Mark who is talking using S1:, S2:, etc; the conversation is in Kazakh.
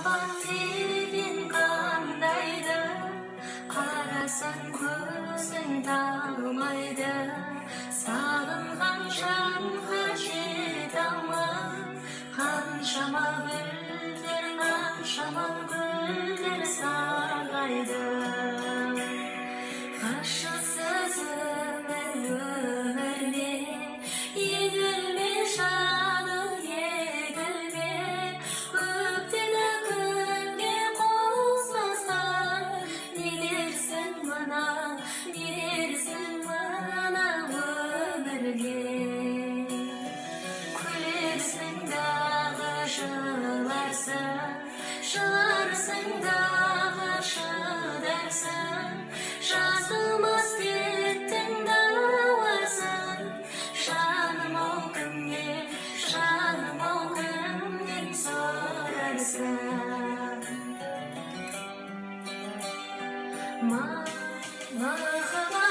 S1: Махаббат деген қандайды? Қарасаң, көзің талмайды. Сағынған жанға жете алмай, қаншама гүлдер, қаншама гүлдер сарғайды. Ғашықсыз өмір өмір ме? Егілме, жаным, егілме. Көктен күнге қол созған, не дерсің мына, не дерсің мына өмірге? Күлерсің дағы, жыларсың, жыларсың дағы, шыдарсың. Жазылмас дерттің дауасын, жаным ау, кімнен, жаным ау, кімнен сұрарсың? Махаббат.